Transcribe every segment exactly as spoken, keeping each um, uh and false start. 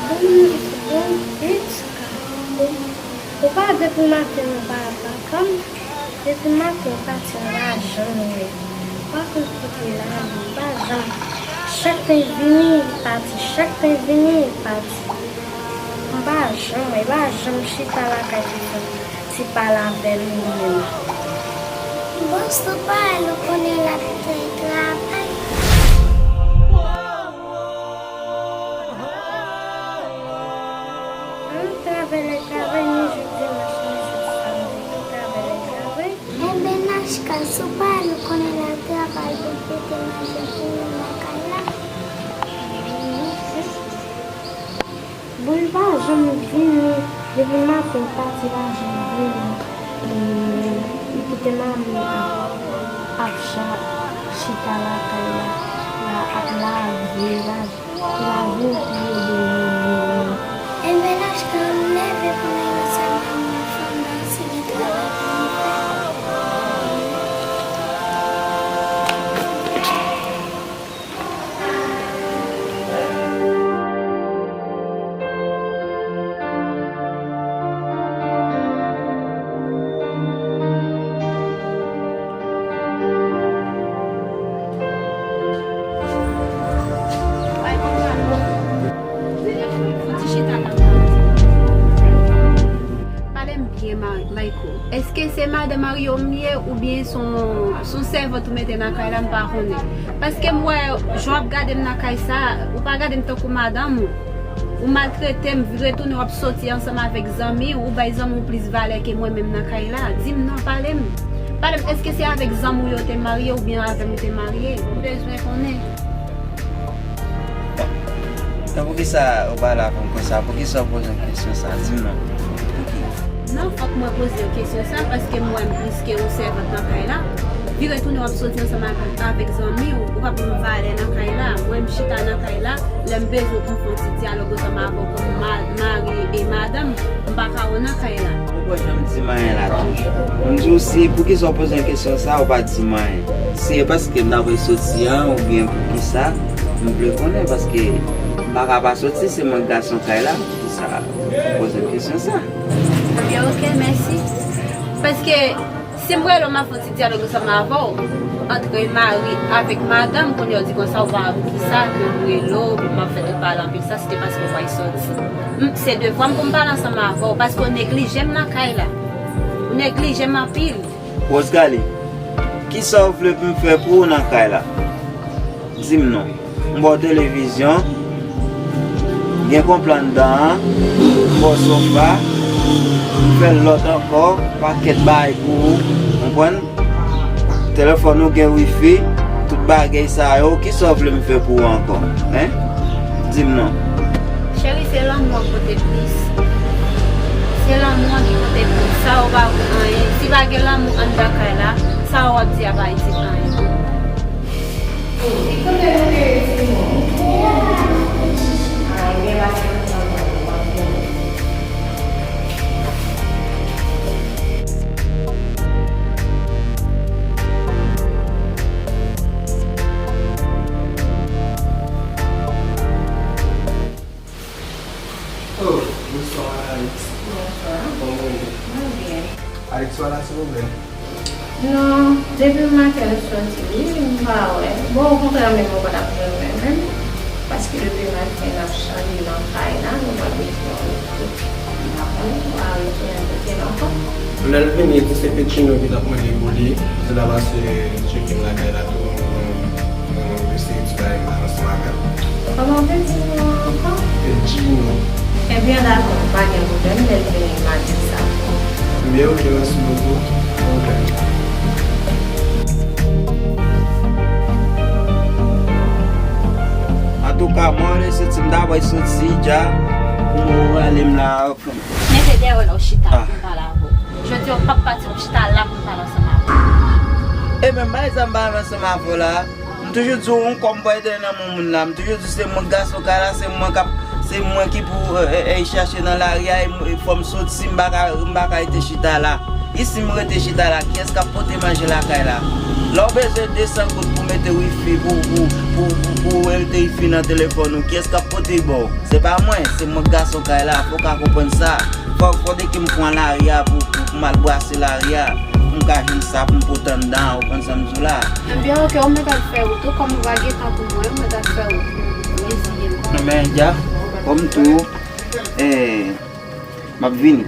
Bon, bon, bon, pitit, ou, ou pa depi maten ou pa, pa konn, depi maten ou pati, ou pa janm wè. Ou pa konn kote l ale, ou pa janm. Chak tan l vini, li pati, chak tan l vini, li pati. M pa janm, li pa janm chita lakay li, li pale avè nou menm. Bòs, ou pa wè, nou konnen l ap travay. Ann travay, travay, ni jou dimanch, ni jou samdi, ann travay, travay. Enben, Nachka, si w pa al, ou konnen l ap travay pou l pote manje pou nou lakay la. Bon, li pa janm vini. Depi maten, l pati, li pa janm vini. Li kite manmi ap, ap cha-, chita lakay la, la ap lave, lave. Lavi w pi ede nou. Enben, Nachka, ann leve pou n al wè sa manman fanm nan, si gen travay pou nou fè. Pale m byen, Ma-, Mayko. Èske se madan marye w m ye oubyen se yon, se yon sèvant ou mete nan kay la, m pa konnen? Paske m wè jan w ap gade m nan kay sa, ou pa gade m tankou madanm ou. Ou maltrete m, vire tounen w ap soti ansanm avèk zanmi w, ou bay zanmi w plis valè ke mwen menm nan kay la. Di m non, pale m. Pale m, èske se avèk zanmi w yo te marye oubyen avè m ou te marye? M bezwen konnen. Tan poukisa ou pale avè m konsa? Poukisa ou poze m kesyon sa? Di m non. Pouki? Non, fòk mwen poze w kesyon sa, paske m wè m plis ke yon sèvant nan kay la. Vire tounen w ap soti ansanm avèk, avèk zanmi w, ou pa pou m valè nan kay la. Mwen, m chita nan kay la, lè m bezwen pou m fè yon ti dyalòg ansanm avè w kòm ma-, mari e madanm, m pa ka wè w nan kay la. Ou pa janm di m anyen la toujou. M di w si, poukisa w poze m kesyon sa, ou pa di m anyen. Si e paske m ta pral soti an, oubyen poukisa, m vle konnen, paske m pa ka pa soti, se mwen k gason kay la, poukisa ou poze m kesyon sa? Ebyen, oke, mèsi. Paske si m rele w, m ap fè yon ti dyalòg ansanm avè w, antre mari avèk madanm, kounye a w di konsa ou pa wè poukisa ke m rele w, m ap fè tout pale anpil sa, se te paske w pral soti. M, se devwa m pou m pale ansanm avè w, paske w neglije m nan kay la. Ou neglije m anpil. Rosegalie, kisa w vle pou m fè pou ou nan kay la? Di m non. M ba w televizyon, gen konplan anndan an, m ba w sofa, m fè lòt ankò, pakèt bagay pou ou, konprann? Telefòn ou gen wifi, tout bagay sa yo, kisa w vle m fè pou ou ankò? Hein? Di m non. Cheri, se lanmou an k konte plis. Se lanmou an ki konte plis. Sa yo pa vo anyen. Si pa gen lanmou anndan kay la, sa yo w ap di a pa itil anyen. Li kote nou te rete, non? Ah, ebyen, pase nan kay la, w ap vini. Oh, bonsoir, Alex. Bonsoir. Kòman w ye? Mwen byen. Alex pa la, silvouplè? Non, depi maten l soti, wi, m pa wè. Bon, okontrè, menm mwen pa t ap jwenn mwen menm. Paske depi maten n ap chanje nan kay la, nou pa bezwen l. M pa konnen, m pa retounen kote l ankò. Lè l vini, di se Petchino ki t ap mande pou li, li t ap pase tcheke m lakay la tou, m, m eseye ti bagay m ansanm avè l. Kòman w te di non an ankò? Petchino. Ebyen, dakò, pa gen pwoblèm, lè l vini, m a di l sa. Ebyen, oke, mèsi bokou. Oke. Antouka, mwen resi ti m ta bay soti dja pou mwen rale m la. Mete dèyè w la, w chita pou m pale avè w. Jodi a, w p ap pati, w ap chita la pou m pale ansanm avè w. E menm bagay sa m pa renmen ansanm avè w la. M toujou di w, kòm pwètè nan men moun la. M toujou di w, se mwen k gason kay la, se mwen k ap, se mwen ki pou, e, e, e, chache nan lari a, e m, e fò m soti, m pa ka, m pa ka rete chita la. Isi m rete chita la, kiyès k ap pote manje lakay la? Lè w bezwen de san goud pou mete wifi, pou, pou, pou, pou, pou rete wifi nan telefòn ou, kiyès k ap pote l ba w? Se pa mwen, se mwen k gason kay la, fò w ka konprann sa. Fò, fò de ke m pran lari a pou, pou, pou m al brase lari a, pou m ka jwenn sa pou m pote anndan an, ou konn sa m di w la. Ebyen, oke, ou mèt al fè wout ou, kòm ou pa gen tan pou mwen, ou mèt al fè wout ou, reziye m. Men, dja, kòm tou, eh, m ap vini.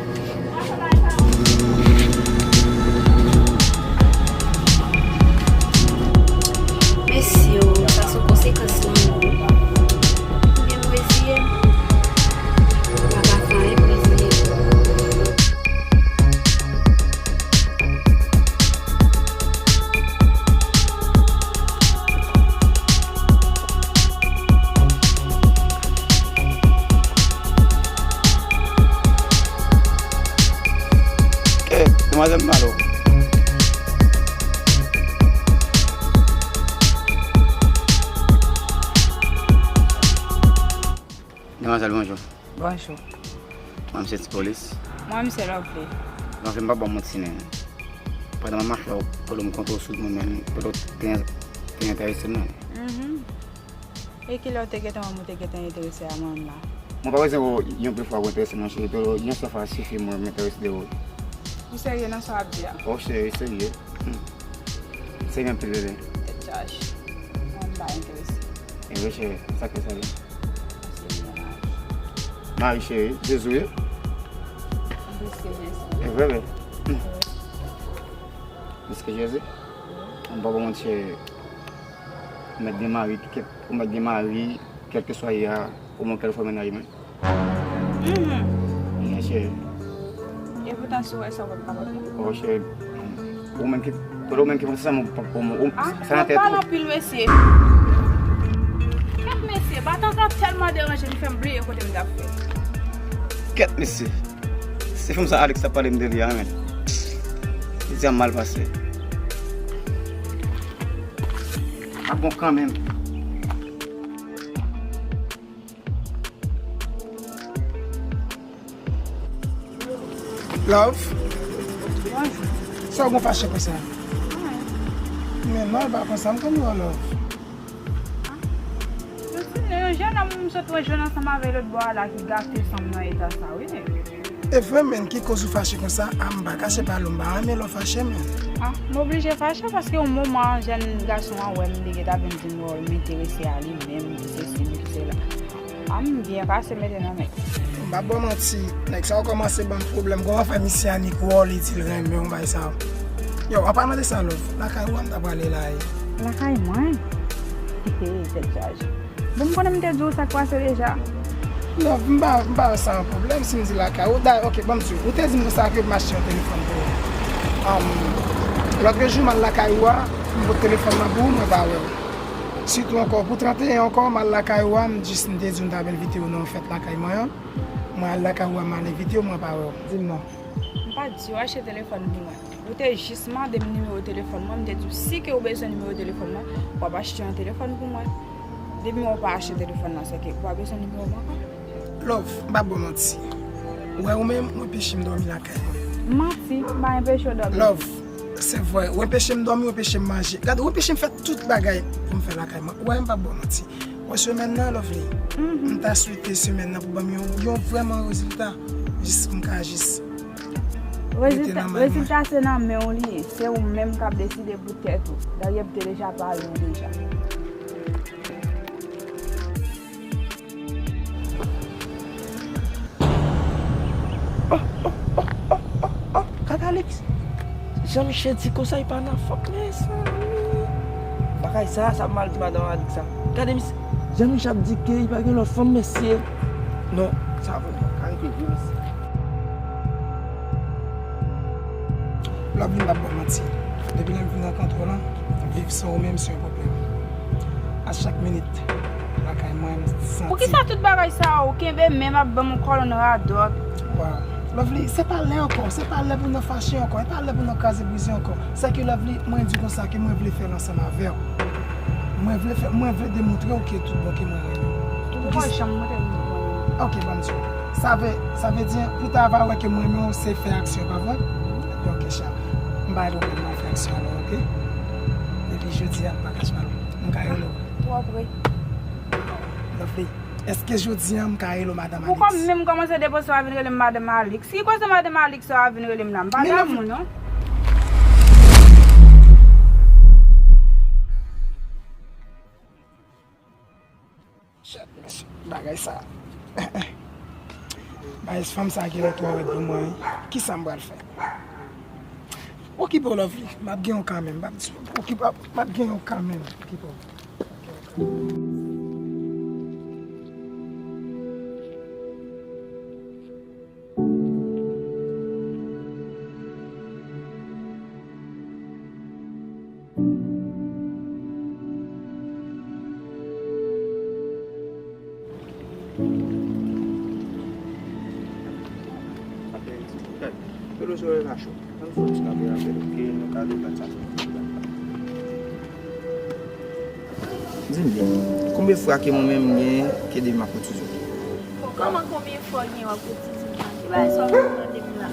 Mesye o, sa se konsekans lanmou. Ebyen, m reziye m. M pa ka fè anyen, m reziye m. Eh, demwazèl Malo. Demwazèl, bonjou. Bonjou. Mwen, se Ti Polis. Mwen, se Lovely. Lovely, m pa ba w manti, non. Pandan m ap mache la, ou, pandan m kontre w sou mwen menm, pandan w te, te enterese m, non. Mhm. E kilè w te gentan wè m, ou te gentan enterese a mwen menm la? Mwen pa bezwen wè w yon pil fwa pou enterese m, non, cheri. Yon sèl fwa sifi mwen, m enterese de ou. Ou serye nan sa w ap di a? O, cheri, serye. Hmm. Serye anpil, bebe. Tèt chaje. Mwen, m pa enterese. E vre, cheri, sa k fè sa ye? Paske m gen mari. Mari, cheri, Jezi, wi. M plis ke Jezi. E vre, wi. M plis ke Jezi? M pa ba w manti, cheri. Ou mèt gen mari, kèk, ou mèt gen mari, kèlkeswa y a, ou mèt kèlkeswa mennaj mwen. Mhm. Byen, cheri. E poutan, si w wè sa, w p ap kapab. O, cheri. Ou menm ki, ou menm ki panse sa, mwen, ou, ou, ah, sa nan tèt ou. Pale anpil, mesye. Kèt, mesye, batan sa tèlman deranje, li fè m bliye kote m t ap fè. Kèt, mesye. Se fanm sa Alex t ap pale m de li a, men. Li di a mal pase. Ap bon kanmenm. Love. Bonjou. Sa w gon fache konsa? Anyen. Men non, e pa konsa m konn wè w, Love. Ah. Yo di nou, yon jennonm m sot rejwenn ansanm avè l lòt bò a la ki gate san m nan eta sa, wi, nèg. E vre, men, ki koz ou fache konsa? A, m pa kache pale w, m pa renmen lè w fache, men. Ah, m oblije fache paske yon moman jèn gason an wè m, li gentan vin di m, oh, m enterese a li menm, ki sesi, ki sela. Ah, m byen pase mentenan, men. M p ap ba w manti, nèg sa yo kòmanse ban m pwoblèm. Kòman fè misye annik wè w, li di l renmen w, bagay sa yo? Yo, an palan de sa, Love, lakay ou a m ta prale la, e? Lakay mwen? Tèt chaje. Bon, m konnen m te di w sa k pase deja. Love, m pa, m pa wè sa yon pwoblèm si m di lakay ou. Dayè, oke, ban m di w, ou te di m konsa ke m achte yon telefòn pou ou. Lòt jou, m al lakay ou a, m pote telefòn nan pou ou, mwen pa wè w. Sitou ankò, pou trannteyen ankò, m al lakay ou a, m jis m te di w m t ap envite w nan yon fèt lakay mwen an. Mwen al lakay ou a, m al envite w, mwen pa wè w. Di m non. M pa di w achte telefòn pou mwen. Ou te jis mande m nimewo telefòn mwen, m te di w si ke ou bezwen nimewo telefòn mwen, w ap achte yon telefòn pou mwen. Depi w pa achte telefòn nan, se ke ou pa bezwen nimewo m ankò. Love, m p ap ba w manti. Ou wè ou menm, ou anpeche m dòmi lakay mwen. Manti, m pa anpeche w dòmi. Love, se vre, ou anpeche m dòmi, ou anpeche m manje. Gade, ou anpeche m fè tout bagay pou m fè lakay mwen. Ou wè, m p ap ba w manti. Wè semèn nan, Lovely, mhm, m ta swete semèn nan pou ban m yon, yon vrèman rezilta. Jis pou m ka jis mete nan men mwen. Rezilta se nan men w li ye. Se ou menm k ap deside pou tèt ou. Dayè, m te deja pale w deja. Oh, oh, oh, oh, oh, oh, gad Alex. Jean Michel di konsa, e pa nan fòk, mezanmi. Bagay sa, sa mal di madanm Alex sa. Gade misye, Jean Michel ap di ke li pa gen lòt fanm, mesye. Non, sa vrèman ka rive vre, mesye. Lovely, m p ap ba w manti. Depi lè m vin rankontre w lan, viv san ou menm se yon pwoblèm. A chak minit, lakay mwen, m santi. Poukisa tout bagay sa a, ou kenbe men m ap ban m yon kòlonn radòt? Waw. Lovely, se pa lè ankò, se pa lè pou nou fache ankò, se pa lè pou nou kraze brize ankò. Sèke Lovely, mwen di konsa ke mwen vle fè l ansanm avè w. Mwen vle fè, mwen vle demontre w ke tout bon ke mwen renmen w. Ou poko janm montre m tout bon. Ok, ban m di w. Sa vle, sa vle di, pou ta va wè ke mwen renmen w, se fè aksyon, pa vre? Ok, Cham. M pa rele w menm nan fraksyon an, ok? Depi jodi a, m pa ka chwazi. M ka rele w. Twò pre. Lovely, èske jodi a m ka rele w Madanm Alix? Ou kòm menm kòmanse depoze w a vin rele m Madanm Alix. Ki koze Madanm Alix sa w a vin rele m la? M pa damou, non. Shit, mesye, bagay sa. Bagay fanm sa genlè twò rèd pou mwen, wi. Kisa m pral fè? Okipe w, Lovely. M ap gen yon kanmenm. M ap di w, okipe, m ap gen yon kanmenm. Okipe w. Polo sou relasyon. Ann fè yon ti kanpe avè l, ke nou ka debat sa. Di m byen, konbyen fwa ke mwen menm m gen ke depi m ap koutize w? Kòman konbyen fwa w gen w ap koutize m la? Ki bagay sa w ap mande m la?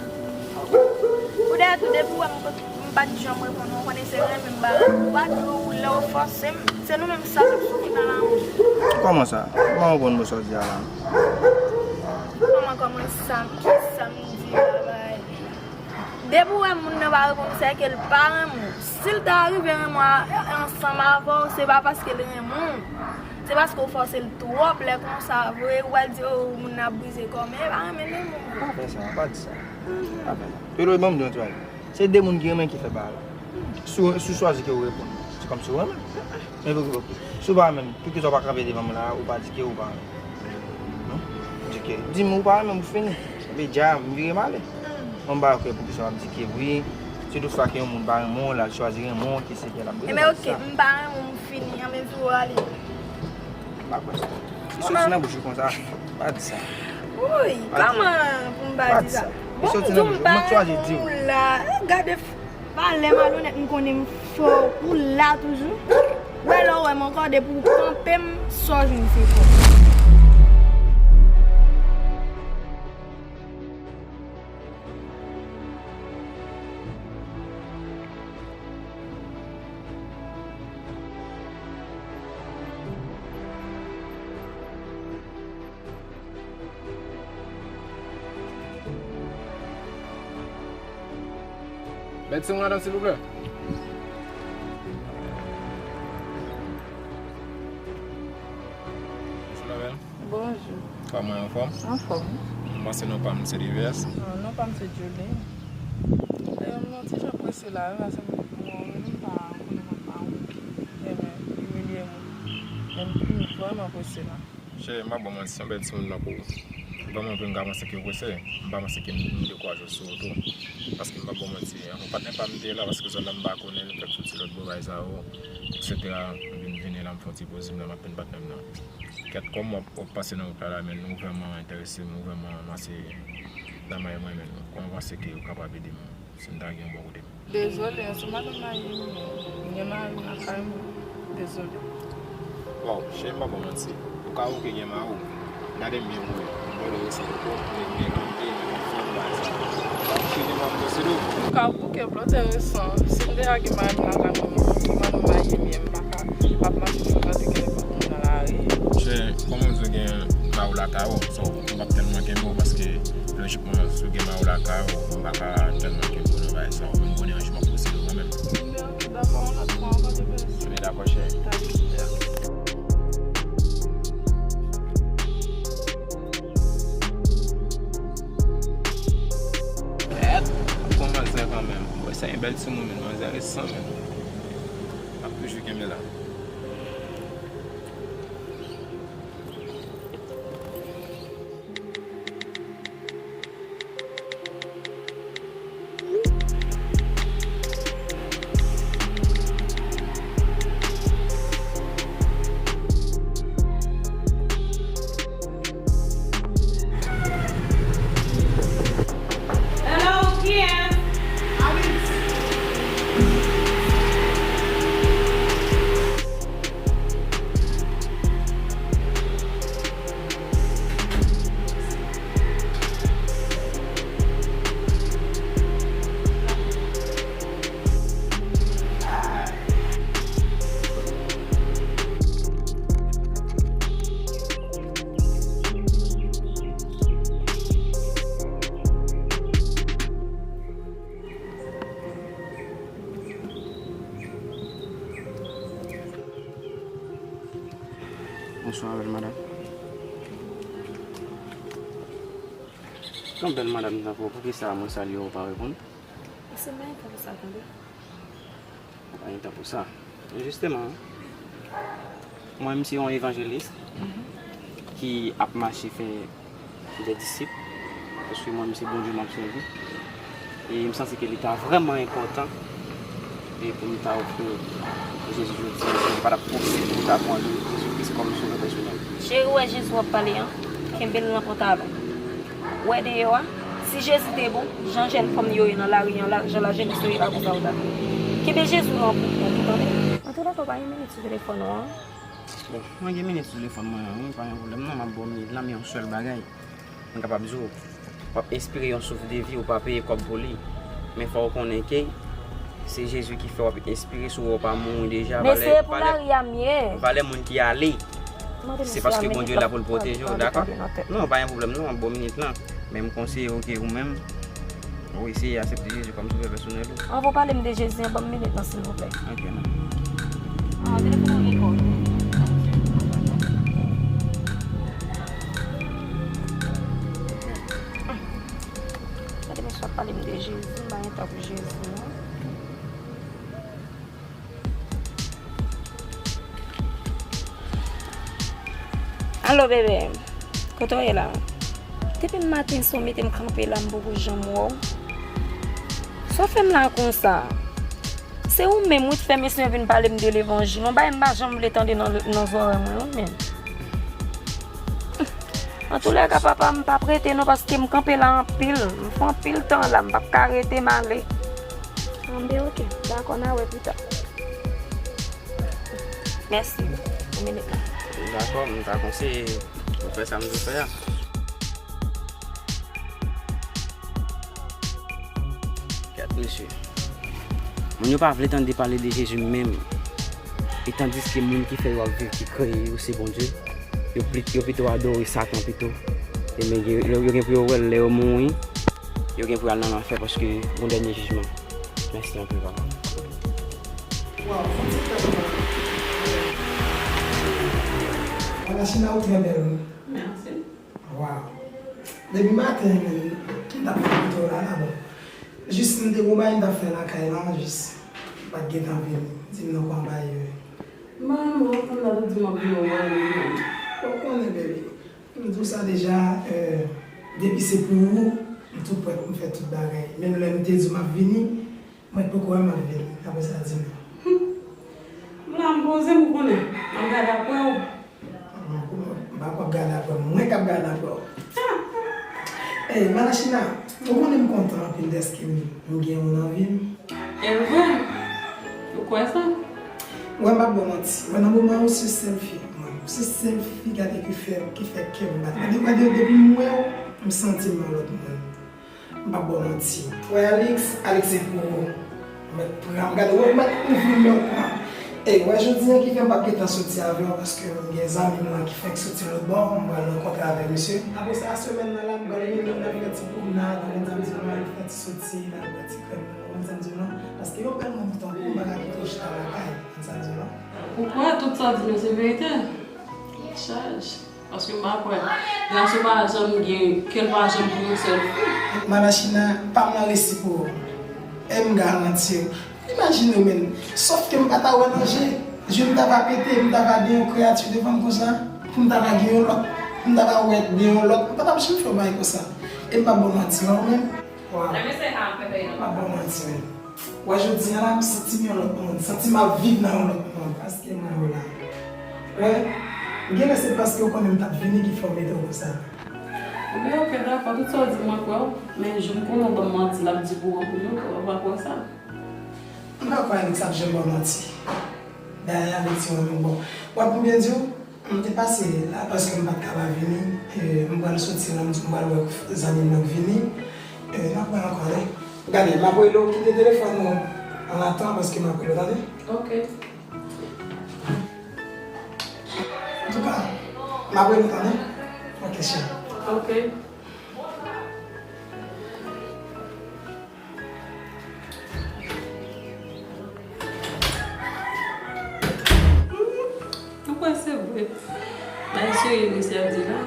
Ou dèyè tou depi w wè m kot-, m pa t janm reponn ou, ou konnen se renmen m ba ou, ou pa di w lè w fòse m. Se nou menm sa k ap soufri nan lanmou. Kòman sa? M pa konprann mwen sa w di a la. Kòman, kòman sa? Kisa m di la, bay? Depi w wè moun nan pa reponn ou, se ke l pa renmen w. Si l ta rive renmen w a-, ansanm avè w, se pa paske l renmen w. Se paske w fòse l twòp lè konsa vre, ou pral di, "Oh, moun nan ap brize kò m." Men e pa renmen l renmen w vre. Pa fè sa, pa di sa. Pa fè sa. Pelo, ban m di yon ti bagay. Se de moun ki renmen ki fè bagay la. Si w, si w chwazi ke w reponn, se kòmsi w renmen. Men pou ki, si w pa renmen m, poukisa w pa kanpe devan m la, ou pa di ke ou pa renmen m? Non? Di ke, di m ou pa renmen m, pou fini. Epi dja, m vire m ale. Mwen m pa kwè poukisa w ap di ke wi. Si tout fwa ke yon moun pa renmen w, l al chwazi renmen w, ke se ke l ap goumen. Ebyen, ok, m pa renmen w, m fini, an, men vire w ale. M pa kwè sa. Li soti nan bouch ou konsa. Pa di sa. Woy, kòman pou m pa di sa? Bon, m di w m pa renmen w la. Gade, valè malonèt, m konnen m fò, ou la toujou. Wè lè w wè m ankò, depi w kanpe m, sa w jwenn se fò. Bèl timoun, madanm, silvouplè. Bonjou, Mabèl. Bonjou. Kòman, anfòm? Anfòm. M panse non pa m se Livias. Non, non pa m se Julie. E, m yon ti jan prese la, wi, paske m, m, m pa konnen mwen pa yon, e, men, imilye m. Men m vrèman prese la. Cheri, m pa ba w manti, se yon bèl timoun nan kou. Vrèman vre, m ka panse ke w prese. M pa panse ke m, m dekouraje w sou wout ou. Paske m pa ba w manti, yon patnè pa m te la, paske zòn nan m pa konnen l, m fèk soti lòt bò bay sa yo, etsetera. M vin vini la, m fè yon ti poze m la, m ap tann patnè m nan. Kèt, kòman w ap, w ap pase nan wout la la, men nou vrèman enterese m, nou vrèman ranmase nan may mwen, men nou. Kòman w panse ke w kapab ede m si m ta gen yon bò kote m? Dezole, se madanm m ye m, m gen mari m lakay mwen. Dezole. Waw, cheri, m pa ba w manti. Ou ka oke gen mari w. Gade m byen wi. M wè w resan poko, men gen kante, men gen fanm, bagay sa. Ou ka oke gen mari m posede w. M ka bouke plo te resan. Si m deja gen mari m lakay mwen, m ki madanm m ye m ye, m pa ka ap mache frekante gen nenpòt moun nan lari. Cheri, kòman w di w gen mari w lakay ou? So, m p ap tèlman kenbe w paske lojikman, si w gen mari w lakay ou, m pa ka tèlman kenbe w nan bagay sa yo. Men m konnen yon jou m ap posede w kanmenm. Dakò, yon lòt fwa ankò, te pè. Ebyen, dakò, cheri. Kèt, kòmanse kanmenm. Wè, se yon bèl timoun, men manzè resan, men. M ap toujou kenbe la. Hello, kiyès? Alex. Yon bèl madanm tankou w, poukisa mwen salye w, ou pa reponn? Se mwen ki sa tande. Pa gen tan pou sa. Men jisteman, mwen, m se yon evanjelis ki ap mache fè de disip, paske mwen, m se Bondye m ap sèvi. E m santi ke li ta vrèman enpòtan, e pou m ta ofri Jezi jodi a, si li pa t ap posib pou m ta pran Jezi Kris kòm sovè pèsonèl. Cheri, w wè Jezi w ap pale an? Kenbe l nan pantalon. W wè deyò a? Si Jezi te bon, jan jèn fanm yo ye nan lari an la, jan lajenes yo ye la, konsa w ta fè. Kenbe Jezi w nan bouk mwen, ou tande? Antouka, ou pa gen minit sou telefòn ou an? Bon, mwen gen minit sou telefòn mwen an, wi, pa gen pwoblèm non, m ap ba w minit la, men yon sèl bagay. Mwen kapab di w, w ap espire yon souf de vi, ou pa peye kòb pou li. Men fò w konnen ke se Jezi ki fè w ap espire, si w wè w pa mouri deja. Mesye, valè, pou valè, lari a m ye. Valè moun ki ale, se paske Bondye la pou l pwoteje w, dakò? Non, pa gen pwoblèm non, m ap ba w minit lan. Men m konseye w ke ou menm, ou eseye aksepte Jezi kòm sovè pèsonèl ou. Anvan w pale m de Jezi an, ban m minit lan, silvouplè. Ok, non. Ah, telefòn an gen kòd. Gade mesye ap pale m de Jezi, m pa gen tan pou Jezi non. Alo, bebe. Kote w ye la? Depi maten sa w mete m kanpe la, m poko janm wè w. Sa w fè m la konsa? Se ou menm wi ki fè mesye yo vin pale m de levanjil. Yon bagay m pa janm vle tande nan, nan zòrèy mwen, wi menm. Antoulèka, papa, m p ap rete non, paske m kanpe la anpil. M fè anpil tan la, m p ap ka rete, m ale. Anben, ok. Dakò, n a wè pita. Mèsi. Yon minit la. Dakò, m ta konseye ou fè sa m di w fè a. Gad, mesye. Moun yo pa vle tande pale de Jezi menm. E tandiske moun ki fè yo ap viv, ki kreye yo, se Bondye, yo pli, yo pito adore Satan pito. E men yo, yo, yo gen pou yo wè l lè yo mouri, yo gen pou y al nan lanfè paske gon dènye jijman. Mèsi anpil, papa. Waw, fò ti fè. Manachina, ou trè bèl, wi. Mèsi. Waw. Depi maten, men, m t ap fè pito la, la, bon. Jis m te gon bagay m t ap fè lakay la, jis m pa t gentan vini. Di m nan kòman bagay yo ye. Mwen, mwen, fanm nan tou di m ap vini, mwen, mwen, mwen. Ou konnen, baby. M di w sa deja, euh, depi se pou ou, m tou prèt pou m fè tout bagay. Menm lè m te di w m ap vini, mwen t poko wè m ap vini. Apre sa, di m. M la, m poze m, ou konnen. M ap gade apre w. M pa p ap gade apre w. Mwen k ap gade apre w. Ey, Manachina, ou konnen m kontan anpil dèske m, m gen ou nan vi m. E vre? Ou kwè sa? Wè, m p ap ba w manti. Wè, nan moman yo, se sèl fi, mwen, se sèl fi gade ki fè, ki fè kè m bat. Gade, gade, depi m wè w, m santi m yon lòt moun. M p ap ba w manti. Wè, Alix, Alix se pou ou. Mèt pran m, gade, wè, mèt ouvri men w pran. E wè, jodi a ki fè m p ap gentan soti avè w, paske m gen zanmi m lan ki fenk soti lòt bò, m pral rankontre avèk misye. Apre sa, semèn nan la, m pral mennen l al fè ti pwomnad, ou konn sa m di w lan, al fè ti soti, al bwè ti krèm, ou konn sa m di w lan. Paske yon bèl moun tankou w, m pa ka kite w chita lakay, ou konn sa m di w lan. Ou kwè tout sa w di m yo se verite? Chaj. Paske m pa kwè. Gason pa janm gen kè l pa janm pou yon sèl fi. Manachina, pa m nan resi pou ou. E m garanti w. Imajine w menm. Sòf ke m pa ta wè nan je. Je m ta va pete, m ta va gen yon kreyati devan m konsa. Pou m ta va gen yon lòt. M ta va wè gen yon lòt. M pa t ap janm fè yon bagay konsa. E m p ap ba w manti non, ou menm. Waw. Let me say hi, Pepe. M ap ba w manti, wi. Wè, jodi a la, m santi m yon lòt moun. Santi m ap viv nan yon lòt mond. Paske mwen yo la. Wè, genlè se paske w konnen m t ap vini ki fè w mete w konsa. Ebyen, ok, dakò, tout sa w di, mwen kwè w. Men jou m konnen w ban m manti, l ap di pou w anpil, ou pa kwè sa. M pa kwè Alex ap janm ba w manti. Dayè, Alex se yon moun bon. W ap pou byen di w, M te pase la paske m pa t ka pa vini. E, m pral soti la, m di m pral wè zanmi m nan k vini. E, n ap wè ankò, tande. Gade, m ap rele w, kite telefòn ou an atan paske m ap rele w, tande. Ok. Antouka, m ap rele w, tande. Ok, cheri. Ok. Ou kwè se vre? Bay serye mesye ap di la.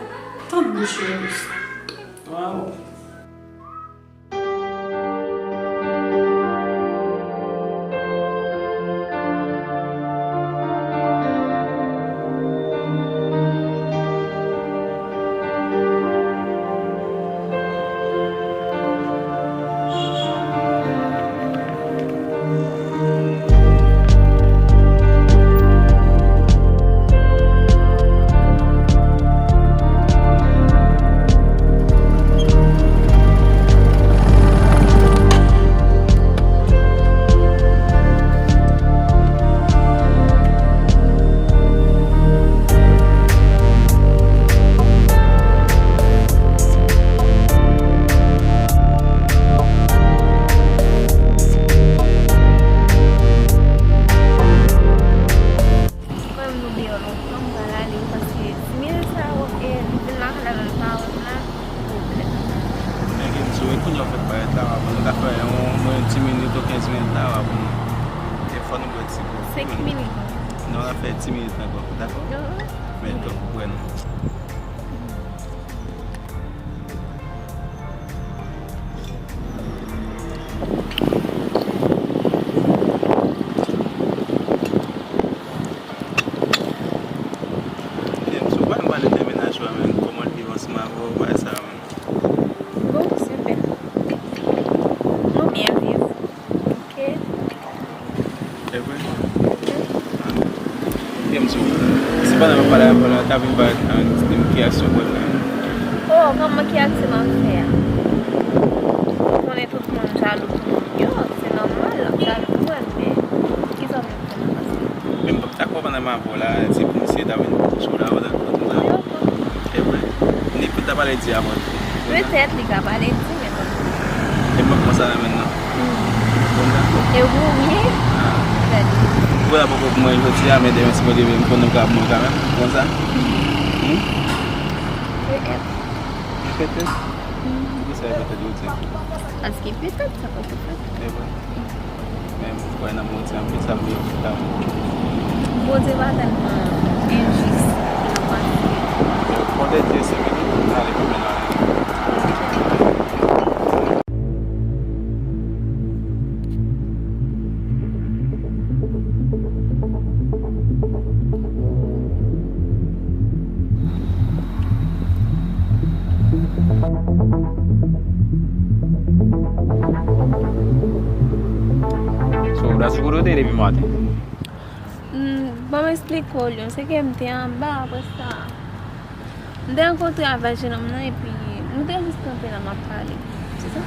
Tant bouch yo dous. Waw. Senk minit la, w ap vini. E fò nou bwè ti kou. Senk minit. Non, n ap fè ti minit ankò, dakò? Men, donk, bwè non. James, ou pa m pale de mennaj ou a, menm kòman l viv ansanm avè w, bagay sa a, menm. Bon, sipè. Nou byen viv. Ok. E vre? James, ou, se pandan m ap pale avè w la, ta vin pale ak mwen, di m ki aksyon w pral fè. Oh, kòman ki aksyon m ap fè a? Ou konnen tout moun jalou pou moun yo, se nòmal, l ap jalou pou mwen, men ki sa w vle m fè nan sa? Men m p ap dakò pandan m avè w la, se pou misye ta vin sou la, w dakò, tout sa. Wi, ok. E vre. Li pou ta pale di avè w. Petèt li ka pale di, men bon. E m p ap kòmanse a renmen l non. Hmm. Konn sa? E ou wi. Ah. Gade. Ou la poko pou mwen jodi a, men demen si Bondye vle, m konnen m ka ap mwen kanmenm. Konn sa? Hmm? Petèt. Petèt? Hmm. Poukisa petèt ou di? Paske petèt, sa poko fèt. E vre. Men m kwè nan Bondye anpil, sa vle di sa. Bondye pa tèlman enjis pou nou panse. Konte Dye se vini, ale pou men ale. So, w da sou kote w te ye depi maten? Hmm, ban m eksplike w, Lyon. Se ke m te anba, apre sa, m te rankontre avèk jenòm nan, epi nou te jis kanpe la, m ap pale. Se sa?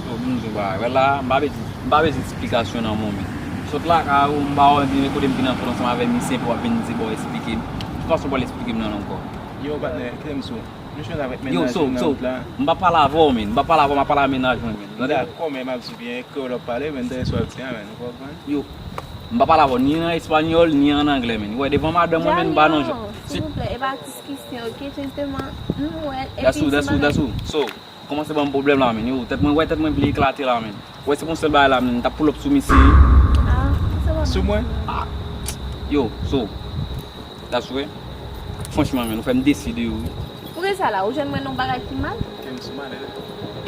Yo, m di w bagay. Wè la, m pa bezwen, m pa bezwen esplikasyon nan moman. Sot lakay ou, m ba w di, kote m vin anfòt ansanm avè misye, epi w ap vin di, bon, eksplike m. Ki fason w pral eksplike m nan ankò? Yo, patnè, kite m sou. Nou jwenn avèk mennaj ou nan wout la. M pa pale avè w, men. M pa pale avè w, m ap pale a mennaj mwen, men. Tande? Dakò, men m ap di w byen, e kreyòl w ap pale, men m tande sa w ap di a, men. Ou konprann? Yo, m pa pale avè w, ni an espanyòl, ni an anglè, men. Ou wè, devan madanm mwen, men, m pa nan jwèt. Silvouplè, e pa diskisyon, ok? Senpleman, nou wè, epi si madanm. That's all, that's all, that's all. So, kòmanse ban m pwoblèm la, men. Yo, tèt mwen, wè, tèt mwen vle eklate la, men. Wè, se pou sèl bagay la, men. M t ap pull up sou misye. Ah, se pa. Sou mwen? Ah. Yo, so, that's all. Franchman, men, ou fè m deside, wi. Poukisa la? Ou jwenn mwen nan yon bagay ki mal? Ke m sou malè.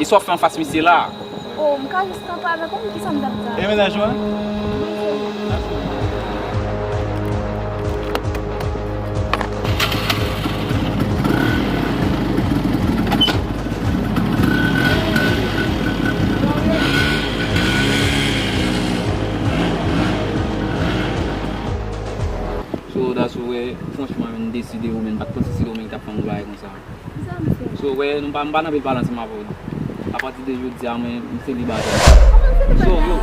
E sa w ap fè anfas misye la? Oh, m ka jis kanpe avèk ou, men kisa m t ap di? E mennaj ou a? So, that's all, franchman, men, m deside, ou menm, m pa t panse se ou menm ki t ap fè m yon bagay konsa. Kisa m fè? So, wè, nou pa, m pa nan anpil pale ansanm avè w. Apati de jodi a, mwen, m selibatè. Kòman selibatè? So, yo,